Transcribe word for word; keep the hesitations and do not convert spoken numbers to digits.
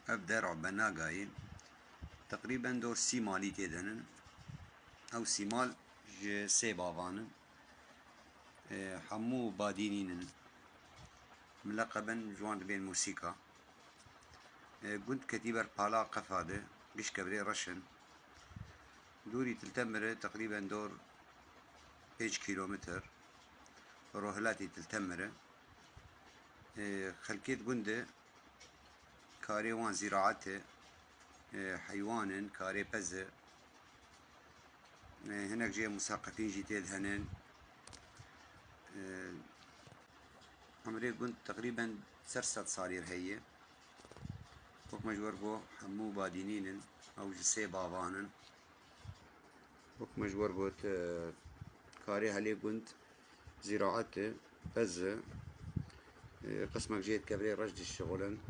Ev der a Benagayê teqrîben dor sî malî tê de nin. Ew sî mal ji sê bavan in. E, hemû badînîn in. Mileqeben ji wan dibên musîka. E, gund ketî ber pala qefa de, giş kevirê reş in. Dûrî Til Temir e, teqrîben dor pênc kîlometr. Rohilatî Til Temir e. E, xelkê di gund de karê wan zîraet e, e, heywan in, karê pez e. E, hinek jê musaqefîn jî tê de henin. E, Emrê gund teqrîben ser sed salî re heye. Wek me ji we re got, hemû badînîn in, ew ji sê bavan in. Wek me ji we re got, e, karê helê gund zîraet e, pez e, e, qismek jê di kevirê reş dişixulin.